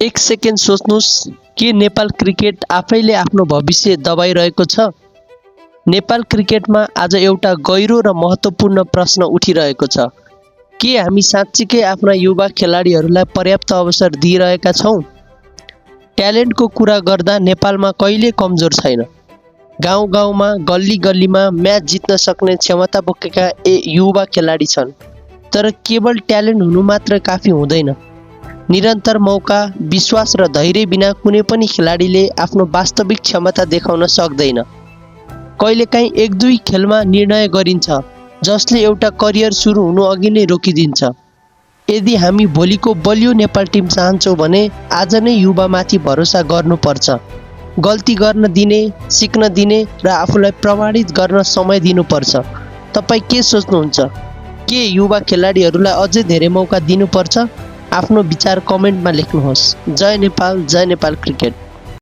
एक सेकेन्ड सोच्नुस्, के नेपाल क्रिकेट आफैले आफ्नो भविष्य दबाइरहेको छ? नेपाल क्रिकेटमा आज एउटा गहिरो र महत्त्वपूर्ण प्रश्न उठिरहेको छ। के हामी साँच्चीकै आफ्ना युवा खेलाडीहरूलाई पर्याप्त अवसर दिइरहेका छौँ? ट्यालेन्टको कुरा गर्दा नेपालमा कहिले कमजोर छैन। गाउँ-गाउँमा, गल्ली-गल्लीमा म्याच जित्न सक्ने क्षमता बोकेका युवा खेलाडी छन्। तर केवल ट्यालेन्ट हुनु मात्र काफी हुँदैन। निरन्तर मौका, विश्वास र धैर्य बिना कुनै पनि खेलाडीले आफ्नो वास्तविक क्षमता देखाउन सक्दैन। कहिलेकाहीँ एक दुई खेलमा निर्णय गरिन्छ, जसले एउटा करियर सुरु हुनु अघि नै रोकिदिन्छ। यदि हामी भोलिको बलियो नेपाल टिम चाहन्छौँ भने आज नै युवामाथि भरोसा गर्नुपर्छ। गल्ती गर्न दिने, सिक्न दिने र आफूलाई प्रमाणित गर्न समय दिनुपर्छ। तपाईँ के सोच्नुहुन्छ? के युवा खेलाडीहरूलाई अझै धेरै मौका दिनुपर्छ? आफ्नो विचार कमेन्टमा लेख्नुहोस्। जय नेपाल क्रिकेट।